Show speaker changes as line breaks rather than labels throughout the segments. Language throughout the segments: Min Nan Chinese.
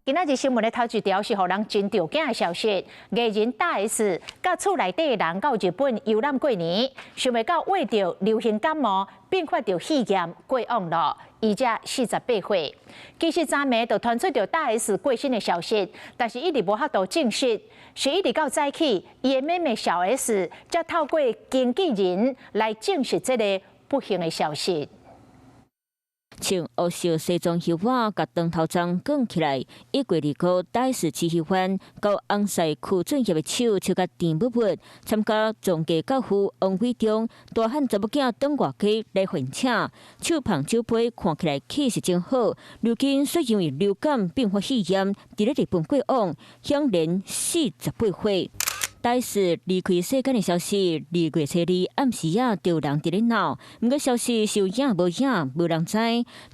今仔日新聞的頭一條是予人真著驚的消息，藝人大 S 佮厝內底的人到日本遊覽過年，想袂到患著流行感冒，併發著肺炎過往囉，伊才48歲。其實昨暝就傳出著大 S 過身的消息，但是一直無法度證實，是一直到早起，伊的妹妹小 S 才透過經紀人來證實這个不幸的消息。
穿烏色西裝袖袚，共長頭鬃捲起來，1月2號，大 S 徐希歡到翁婿柯俊業的手笑甲甜蜜蜜，參加藏家教父王偉忠大漢查某囝轉外家來還請，手捧酒杯，看起來氣勢真好。如今卻因為流感併發肺炎，佇咧日本過往，享年48歲。大 S 離開世間的消息，2月初2暗時仔就有人佇咧鬧，毋過消息是有影無影，無人知。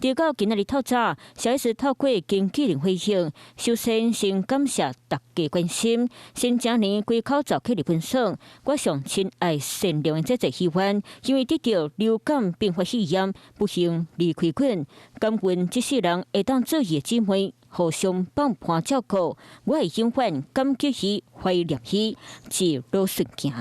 直到今仔日透早，小 S 透過經紀人回應，首先先感謝大家關心，先將年規口走去日本耍。我上親愛善良的姐姐希歡，因為得著流感併發肺炎，不幸離開阮。感恩這世人會當做伊的姊妹，互相幫伴照顧，我會永遠感激伊、懷念伊，一路順行。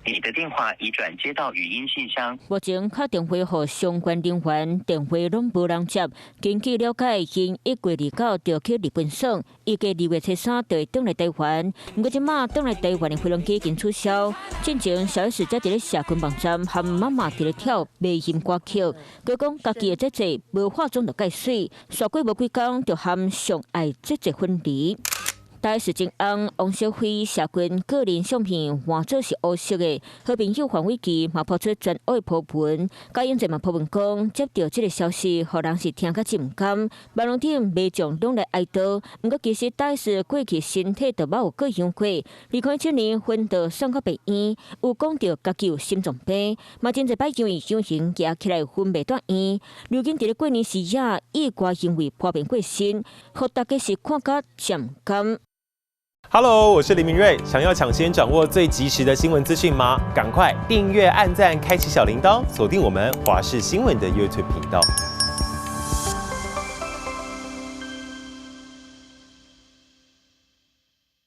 你的電話已轉接到語音信箱。
目前敲電話予相關人員，電話攏無人接。根據了解，𪜶1月29就去日本耍，預計2月初3就會轉來台灣。毋過這馬轉來台灣的飛機已經取消。進前小 S 才佇咧社群網站和媽媽佇咧跳迷音歌曲，閣講家己的姐姐無化妝就蓋媠，煞過無幾工就和上愛姐姐分離。大 S 前翁王小輝社群個人相片換做是烏色的，好朋友黃偉琪嘛拋出全烏的鋪文，嘉英哲嘛鋪文講，接著這个消息，予人是聽甲真毋甘。網路頂民眾攏來哀悼，毋過其實大 S 過去身體就捌有過恙過，2017年昏倒送到病院，有講著家己有心臟病，嘛真濟擺因為傷形行起來昏袂住院。如今佇咧過年時仔，意外因為破病過身，予大家是看甲真毋甘。
Hello，我是林明瑞。想要搶先掌握最及時的新聞資訊嗎？趕快訂閱、按讚、開啟小鈴鐺，鎖定我們華視新聞的 YouTube 頻道。